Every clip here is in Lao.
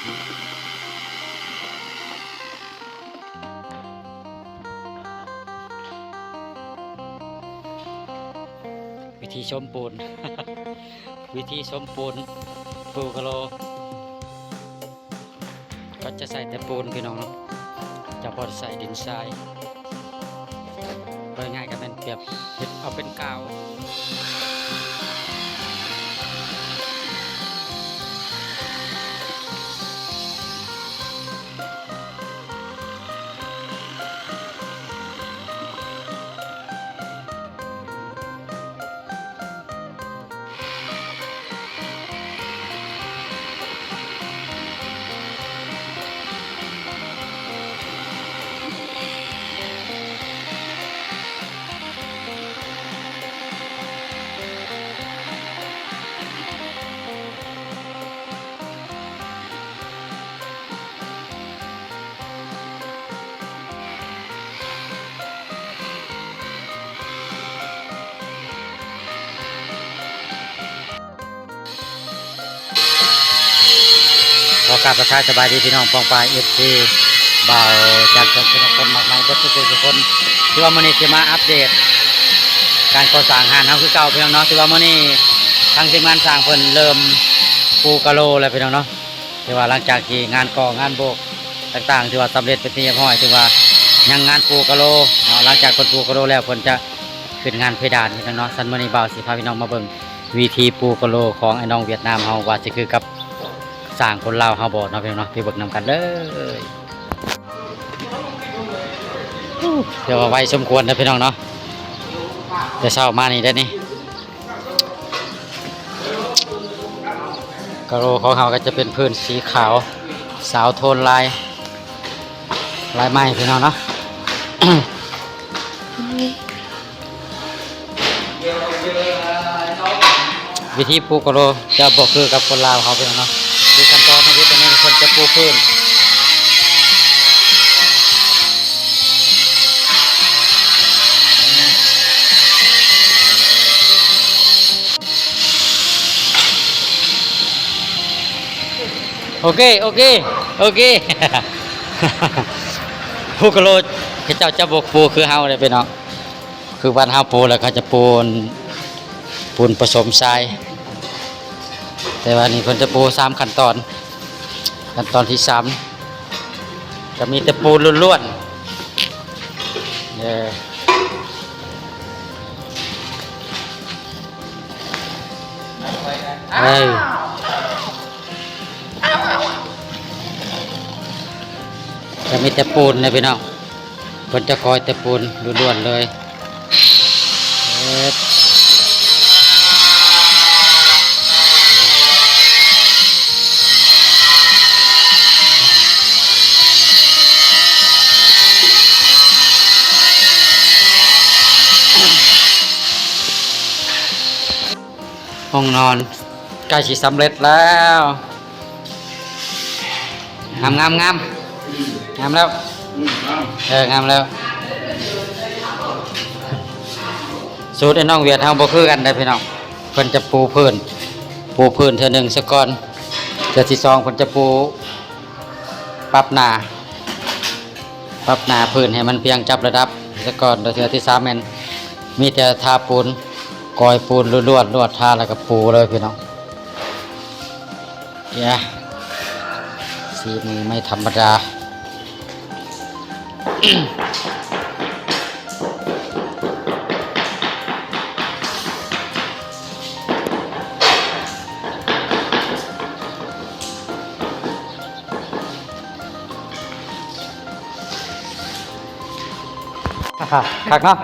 ວິທີສົມປູນ ວິທີສົມປູນ ປູກະໂລ ກໍຈະໃສ່ແຕ່ປູນພີ່ນ້ອງເນາະ ຈະບໍ່ໄດ້ໃສ່ດິນຊາຍ. ເວົ້າງ່າຍໆກໍແມ່ນແບບເຮັດເອົາເປັນກາວ. ຂໍກາບທັກທາຍສະບາຍດີພີ່ນ້ອງປ້ອງປາຍ ເອັຟຊີ ບ່າວຈານຊົນ ທຸກຄົນ ມາກມາຍເບິດທຸກຜູ້ທຸກຄົນ. ຖືວ່າມື້ນີ້ຊິມາອັບເດດການກໍ່ສ້າງຮ້ານເຮົາຄືເກົ່າພີ່ນ້ອງເນາະ. ຖືວ່າມື້ນີ້ທາງທີມງານຊ່າງເພິ່ນເລີ່ມປູກະໂລແລ້ວພີ່ນ້ອງເນາະ. ຖືວ່າຫຼັງຈາກທີ່ງານກໍ່ງານໂບກຕ່າງໆ ຖືວ່າສຳເລັດເປັນທີ່ຮຽບຮ້ອຍ ຖືວ່າຍັງງານປູກະໂລເນາະ. ຫຼັງຈາກເພິ່ນປູກະໂລແລ້ວ ເພິ່ນຈະຂຶ້ນງານເພດານພີ່ນ້ອງເນາະ. ຊັ້ນມື້ນີ້ບ່າວຊິພາພີ່ນ້ອງມາເບິ່ງວິທີປູກະໂລຂອງໄອ້ນ້ອງຫວຽດນາມເຮົາ ວ່າຊິຄືກັບຊ່າງຄົນລາວເຮົາບໍ່ເນາະພີ່ນ້ອງເນາະ. ໄປເບິ່ງນຳກັນເລີຍ. ຖືວ່າໄວສົມຄວນເດີພີ່ນ້ອງເນາະ ແຕ່ເຊົ້າມານີ້ເດ້ນີ້. ກະໂລຂອງເຮົາກໍຈະເປັນພື້ນສີຂາວ ສາວໂທນລາຍ ລາຍໄມ້ພີ່ນ້ອງເນາະ. ວິທີປູກະໂລຈະບໍ່ຄືກັບຄົນລາວເຮົາພີ່ນ້ອງເນາະ. ຄືຂັ້ນຕອນທຳອິດອັນນີ້ເພິ່ນຈະປູພື້ນ. ໂອເຄ ໂອເຄ ໂອເຄ ປູກະໂລ ເຂົາເຈົ້າຈະບໍ່ປູຄືເຮົາເດ້ພີ່ນ້ອງ. ຄືບ້ານເຮົາປູແລ້ວເຂົາຈະປູ ປູນປະສົມຊາຍ ແຕ່ວ່ານີ້ເພິ່ນຈະປູສາມຂັ້ນຕອນ. ຂັ້ນຕອນທີສາມ ກໍມີແຕ່ປູລ້ວນໆ. ເອີ ເອີ ກໍມີແຕ່ປູນເດ້ພີ່ນ້ອງ. ເພິ່ນຈະກ້ອຍແຕ່ປູນລ້ວນໆເລີຍ. ເອີ ຫ້ອງນອນໃກ້ຊິສຳເລັດແລ້ວ. ງາມ ງາມ ງາມ ງາມແລ້ວ. ເອີ ງາມແລ້ວ. ສູດໄອ້ນ້ອງຫວຽດເຮົາບໍ່ຄືກັນເດ້ພີ່ນ້ອງ. ເພິ່ນຈະປູພື້ນ ປູພື້ນເທື່ອໜຶ່ງສາກ່ອນ. ເທື່ອທີສອງເພິ່ນຈະປູ ປັບໜ້າ ປັບໜ້າພື້ນໃຫ້ມັນພຽງຈັບລະດັບສາກ່ອນ. ແລ້ວເທື່ອທີສາມແມ່ນມີແຕ່ທາປູນ ກ້ອຍປູນລ້ວນໆ ລວດທາແລ້ວກໍປູເລີຍພີ່ນ້ອງ. ເອີ ສີມືໄມ່ທຳມະດາ. ຄັກເນາະ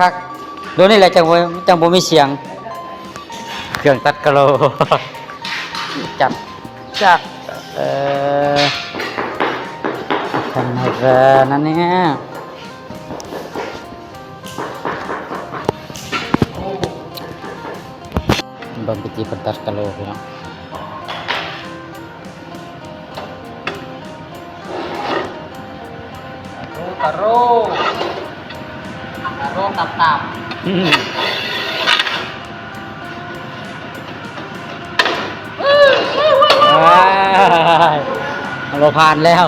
ຄັກໆ. ໂດນນີ້ແຫຼະ ຈັ່ງບໍ່ ຈັ່ງບໍ່ມີສຽງ. ເຄື່ອງຕັດກະໂຫຼ ຈັດ ຈັດ ເອີ ທຳມະດານັ້ນເນຍ. ເບິ່ງວິທີເພິ່ນຕັດກະໂຫຼພີ່ນ້ອງ. ກະໂຫຼ ກະໂຫຼ ກະໂຫຼຕັບໆ. ອືມ ວ້າ ບໍ່ຜ່ານແລ້ວ.